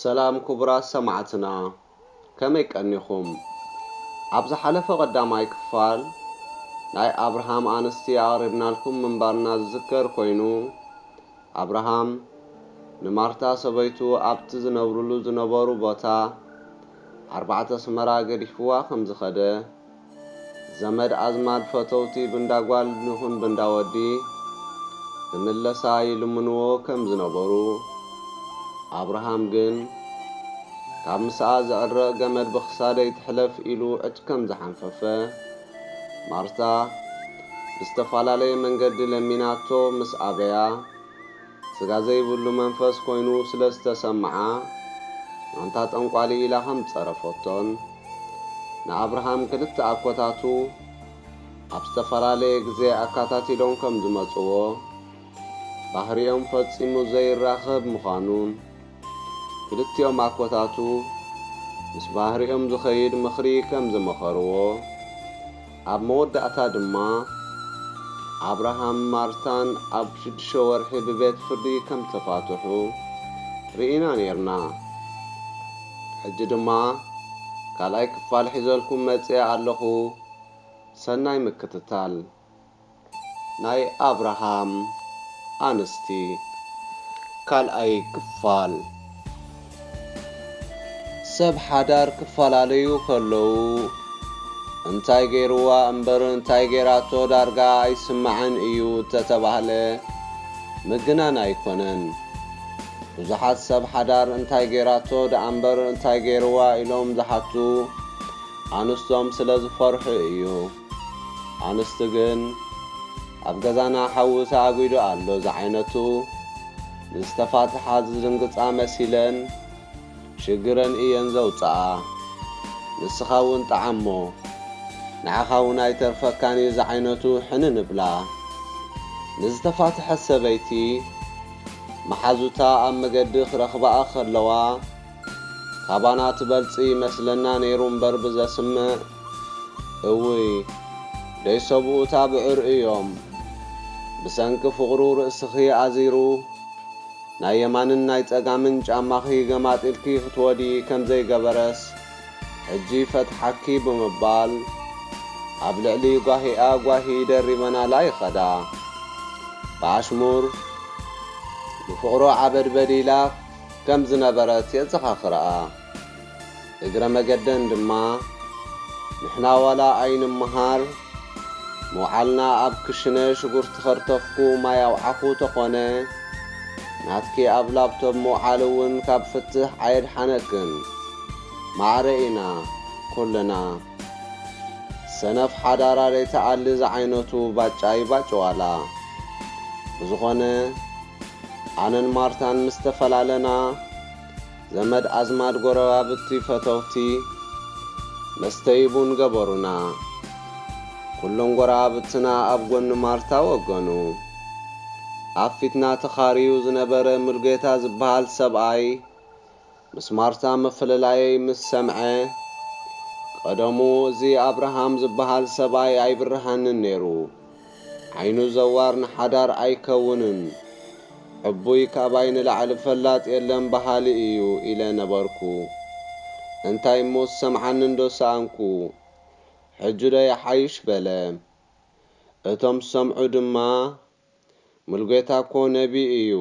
ሰላም ክቡራት ሰማዕትና፣ ከመይ ቀኒኹም? ኣብ ዝሓለፈ ቀዳማይ ክፋል ናይ ኣብርሃም ኣንስቲ ኣቕሪብናልኩም ምንባርና ዝዝከር ኮይኑ፣ ኣብርሃም ንማርታ ሰበይቱ ኣብቲ ዝነብሩሉ ዝነበሩ ቦታ ኣርባዕተ ኣስመራ ገዲፍዋ ከም ዝኸደ፣ ዘመድ ኣዝማድ ፈተውቲ ብንዳጓል ንኹን ብንዳወዲ ክምለሳ ይልምንዎ ከም ዝነበሩ፣ ኣብርሃም ግን ካብ ምስኣ ዝዕረቕ ገመድ ብኽሳደይ ትሕለፍ ኢሉ ዕጭ ከም ዝሓንፈፈ፣ ማርታ ብዝተፈላለየ መንገዲ ለሚናቶ ምስ ኣበያ፣ ስጋ ዘይብሉ መንፈስ ኮይኑ ስለ ዝተሰምዓ፣ ኣንታ ጠንቋሊ ኢላ ከም ዝጸረፈቶን፣ ንኣብርሃም ክልተ ኣኮታቱ ኣብ ዝተፈላለየ ግዜ ኣከታቲሎም ከም ዝመጽዎ፣ ባህሪኦም ፈጺሙ ዘይራኸብ ምዃኑን፣ ክልቲኦም ኣኮታቱ ምስ ባህሪኦም ዝኸይድ ምኽሪ ከም ዝመኸርዎ፣ ኣብ መወዳእታ ድማ ኣብርሃም ማርታን ኣብ ሽዱሽተ ወርሒ ብቤት ፍርዲ ከም ተፋትሑ ርኢና ኔርና። ሕጂ ድማ ካልኣይ ክፋል ሒዘልኩም መጽየ ኣለኹ። ሰናይ ምክትታል። ናይ ኣብርሃም ኣንስቲ ካልኣይ ክፋል። ሰብ ሓዳር ክፈላለዩ ከለዉ እንታይ ገይርዋ እምበር እንታይ ገይራቶ ዳርጋ ኣይስማዕን እዩ እንተተባህለ ምግናን ኣይኮነን። ብዙሓት ሰብ ሓዳር እንታይ ገይራቶ ደኣ እምበር እንታይ ገይርዋ ኢሎም ዝሓቱ ኣንስቶም ስለ ዝፈርሑ እዩ። ኣንስቲ ግን ኣብ ገዛና ሓዊ ተኣጒዱ ኣሎ ዝዓይነቱ ንዝተፋትሓ ዝድንግጻ መሲለን ሽግረን እየን ዘውጽኣ። ንስኻ እውን ጠዓሞ፣ ንዓኻ እውን ኣይተርፈካን እዩ ዝዓይነቱ ሕንን እብላ። ንዝተፋትሐት ሰበይቲ መሓዙታ ኣብ መገዲ ክረኽባኣ ከለዋ፣ ካባና ትበልጺ ይመስለና ነይሩ እምበር ብዘስምዕ፣ እውይ፣ ደይ ሰብኡታ ብዕር እዮም። ብሰንኪ ፍቕሩ ርእስኺ ኣዚሩ፣ ናይ የማንን ናይ ጸጋምን ጫማኺ ገማጢልኪ ክትወዲ ከም ዘይገበረስ፣ ሕጂ ፈትሓኪ ብምባል፣ ኣብ ልዕሊ ጓሂኣ ጓሂ ደሪበናላ ይኸዳ። ብኣሽሙር፣ ብፍቕሩ ዓበድበድ ኢላ ከም ዝነበረት የዘኻኽርኣ። እግረ መገደን ድማ፣ ንሕና ዋላ ኣይንመሃር፣ ምውዓልና ኣብ ክሽነ ሽጉርቲ ከርተፍኩ ማይ ኣውዓኹ ተኾነ፣ ናትኪ ኣብ ላፕቶፕ ምውዓል እውን ካብ ፍትሕ ኣየድሓነክን። ማዕረ ኢና ኩልና። ሰነፍ ሓዳራ ደይተኣሊ ዝዓይነቱ ባጫ ይባጭ ዋላ። ብዝኾነ፣ ኣነን ማርታን ምስ ተፈላለና፣ ዘመድ ኣዝማድ ጎረባብቲ ፈተውቲ መስተይ ቡን ገበሩና። ኩሎም ጎረባብትና ኣብ ጎኒ ማርታ ወገኑ። ኣብ ፊትና ተኻርዩ ዝነበረ ሙልጌታ ዝበሃል ሰብኣይ ምስ ማርታ ምፍልላየይ ምስ ሰምዐ፣ ቀደሙ እዚ ኣብርሃም ዝበሃል ሰብኣይ ኣይብርሃንን ነይሩ። ዓይኑ ዘዋር ንሓዳር ኣይከውንን፣ ዕቡይ ካባይ ንላዕሊ ፈላጥ የለን በሃሊ እዩ ኢለ ነበርኩ። እንታይ እሞ ዝሰምዓኒ እንዶ ሰኣንኩ። ሕጂ ዶ ይሓይሽ በለ። እቶም ዝሰምዑ ድማ፣ ሙሉጌታ እኮ ነቢ እዩ፣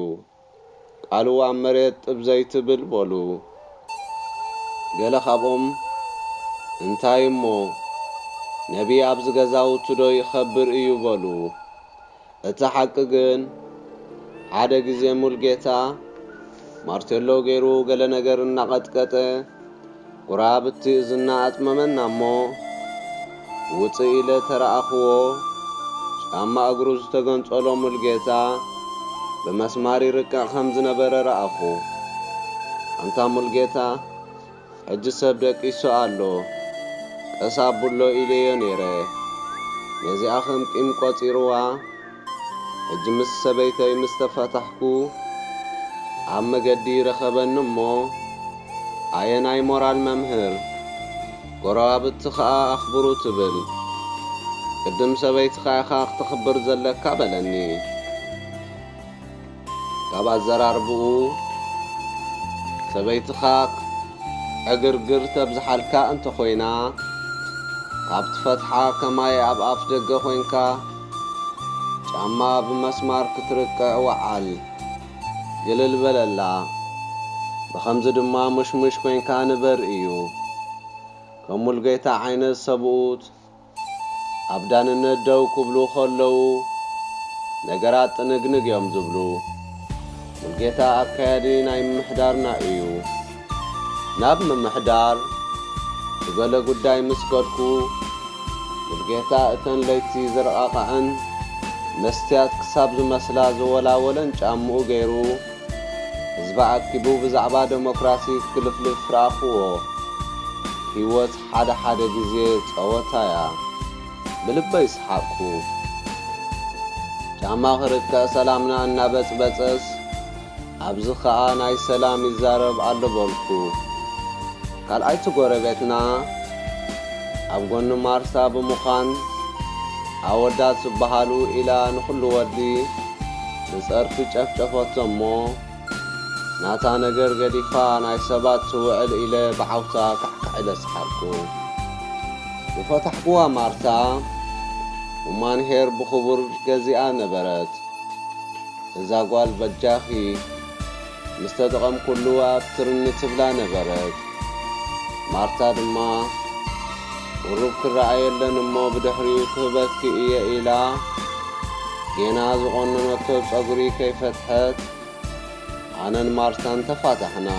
ቃሉ ኣብ መሬት ጥብ ዘይትብል በሉ። ገለ ካብኦም፣ እንታይ እሞ፣ ነቢ ኣብዚ ገዛውቲ ዶ ይኸብር እዩ በሉ። እቲ ሓቂ ግን፣ ሓደ ግዜ ሙሉጌታ ማርቴሎ ገይሩ ገለ ነገር እናቐጥቀጠ፣ ጎረባብቲ እዝና ኣጽመመና እሞ፣ ውጽእ ኢለ ተረኣኽዎ፣ ጫማ እግሩ ዝተገንጸሎ ሙሉጌታ ብመስማር ይርቅዕ ከም ዝነበረ ረኣኹ። ኣንታ ሙሉጌታ፣ ሕጂ ሰብ ደቂሱ ኣሎ፣ ቀስ ኣብሎ ኢለዮ ነይረ። ነዚኣ ከም ቂም ቆጺርዋ፣ ሕጂ ምስ ሰበይተይ ምስ ተፋታሕኩ፣ ኣብ መገዲ ይረኸበኒ እሞ፣ ኣየናይ ሞራል መምህር፣ ጎረባብቲ ኸኣ ኣኽብሩ ትብል። ቅድም ሰበይትኻ ኢኻ ክተኽብር ዘለካ በለኒ። ካብ ኣዘራርብኡ፣ ሰበይትኻ ዕግርግር ተብዝሓልካ እንተኾይና፣ ካብ ትፈትሓ ከማይ ኣብ ኣፍ ደገ ኮይንካ ጫማ ብመስማር ክትርቅዕ ወዓል። ግልል በለላ። ብኸምዚ ድማ ሙሽሙሽ ኮይንካ ንበር እዩ። ከም ሙልጌታ ዓይነት ሰብኡት ኣብ ዳንነት ደው ክብሉ ከለዉ ነገራት ጥንግንግ እዮም ዝብሉ። ሙልጌታ ኣካያዲ ናይ ምምሕዳርና እዩ። ናብ ምምሕዳር ብገለ ጉዳይ ምስ ከድኩ፣ ሙልጌታ እተን ለይቲ ዝረቓቕዐን መስትያት ክሳብ ዝመስላ ዝወላወለን ጫምኡ ገይሩ፣ ህዝቢ ኣኪቡ ብዛዕባ ደሞክራሲ ክልፍልፍ ረኣኽዎ። ህይወት ሓደ ሓደ ግዜ ጸወታ እያ። ብልበይ ሰሓቕኩ። ጫማ ክርቅዕ ሰላምና እናበጽበጸስ፣ ኣብዚ ኸኣ ናይ ሰላም ይዛረብ ኣሎ በልኩ። ካልኣይቲ ጎረቤትና ኣብ ጎኒ ማርታ ብምዃን፣ ኣወዳት ዝበሃሉ ኢላ ንኹሉ ወዲ ብጸርፊ ጨፍጨፈቶ እሞ፣ ናታ ነገር ገዲፋ ናይ ሰባት ትውዕል ኢለ ብዓውታ ካሕካሕ ኢለ ሰሓቕኩ። ዝፈታሕኩዋ ማርታ ሁማን ሄር ብኽቡር ገዚኣ ነበረት። እዛ ጓል በጃኺ ምስ ተጠቐምኩሉ ኣብትርኒ ትብላ ነበረት። ማርታ ድማ ቁሩብ ክረኣየለን እሞ ብድሕሪኡ ክህበኪ እየ ኢላ ጌና ዝቖነነቶ ጸጉሪ ከይፈትሐት ኣነን ማርታን ተፋታሕና።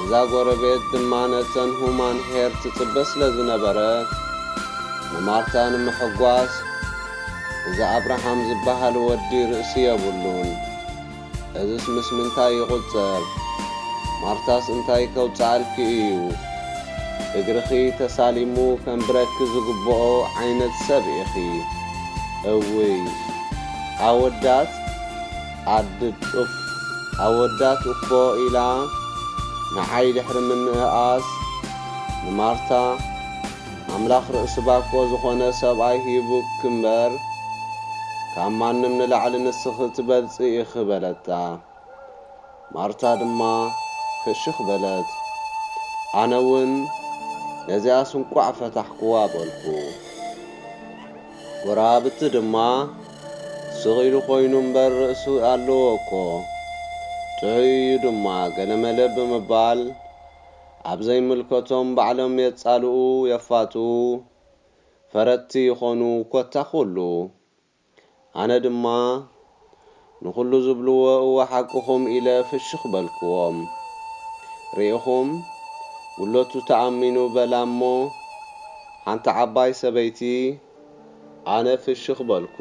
እዛ ጎረቤት ድማ ነተን ሁማን ሄር ትጽበ ስለ ዝነበረት፣ ንማርታ ንምሕጓስ፣ እዚ ኣብርሃም ዝበሃል ወዲ ርእሲ የብሉን። እዝስ ምስ ምንታይ ይቑጸር? ማርታስ እንታይ ከውጽኣልኪ እዩ? እግርኺ ተሳሊሙ ከንብረኪ ዝግብኦ ዓይነት ሰብ ኢኺ። እውይ፣ ኣወዳት ኣድድ ኡፍ፣ ኣወዳት እኮ ኢላ ንዓይ ድሕሪ ምንእኣስ ንማርታ፣ ኣምላኽ ርእሲ ባኮ ዝኾነ ሰብኣይ ሂቡኪ እምበር፣ ካብ ማንም ንላዕሊ ንስኺ ትበልጺ ኢኺ በለታ። ማርታ ድማ ፍሽኽ በለት። ኣነ እውን ነዚኣስ እንቋዕ ፈታሕኩዋ በልኩ። ጎረባብቲ ድማ ስቕ ኢሉ ኮይኑ እምበር ርእሱ ኣለዎ እኮ፣ ጥዑይ እዩ ድማ ገለመለ ብምባል ኣብ ዘይምልከቶም ባዕሎም የጻልኡ የፋጥዉ፣ ፈረድቲ ይኾኑ ኮታ ኩሉ። ኣነ ድማ ንኹሉ ዝብልዎ እወ ሓቅኹም ኢለ ፍሽኽ በልክዎም። ርኢኹም፣ ጉለቱ ተኣሚኑ በላ እሞ ሓንቲ ዓባይ ሰበይቲ ኣነ ፍሽኽ በልኩ።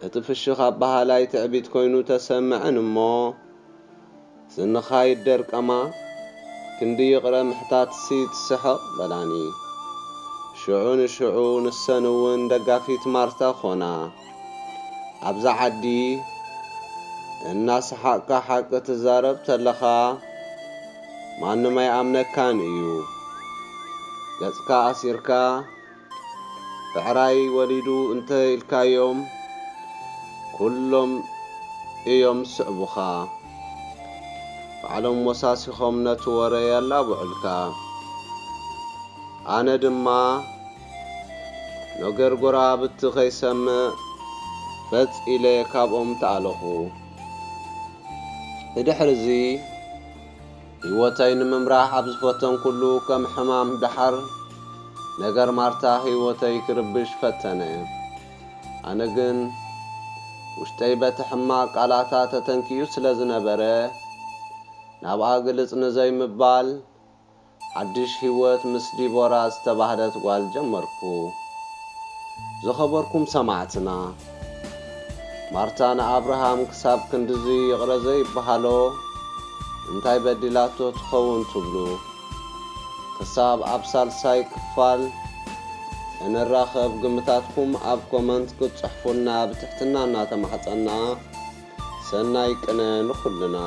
እቲ ፍሽኽ ኣበሃላይ ትዕቢት ኮይኑ ተሰምዐን እሞ ስንኻ ይደርቀማ፣ ክንዲ ይቕረ ምሕታትሲ ትስሕቕ በላኒ። ሽዑ ንሽዑ ንሰን እውን ደጋፊት ማርታ ኾና። ኣብዛ ዓዲ እናሰሓቕካ ሓቂ ትዛረብ ተለኻ ማንም ኣይኣምነካን እዩ። ገጽካ ኣሲርካ ብዕራይ ወሊዱ እንተ ኢልካዮም ኩሎም እዮም ዝስዕቡኻ። ባዕሎም ወሳሲኾም ነቲ ወረ የላብዑልካ። ኣነ ድማ ነገር ጎረባብቲ ከይሰምዕ በጽ ኢለ ካብኦም ተኣለኹ። ብድሕርዚ ህይወተይ ንምምራሕ ኣብ ዝፈተንኩሉ ከም ሕማም ደሓር ነገር ማርታ ህይወተይ ክርብሽ ፈተነ። ኣነ ግን ውሽጠይ በቲ ሕማቕ ቃላታ ተተንኪኡ ስለ ዝነበረ ናብኣ ግልጽ ንዘይምባል ሓድሽ ህይወት ምስ ዲቦራ ዝተባህለት ጓል ጀመርኩ። ዝኸበርኩም ሰማዕትና፣ ማርታ ንኣብርሃም ክሳብ ክንድዚ ይቕረ ዘይበሃሎ እንታይ በዲላቶ ትኸውን ትብሉ? ክሳብ ኣብ ሳልሳይ ክፋል እንራኸብ ግምታትኩም ኣብ ኮመንት ክትጽሕፉልና ብትሕትና እናተማሕጸና፣ ሰናይ ቅነ ንኹልና።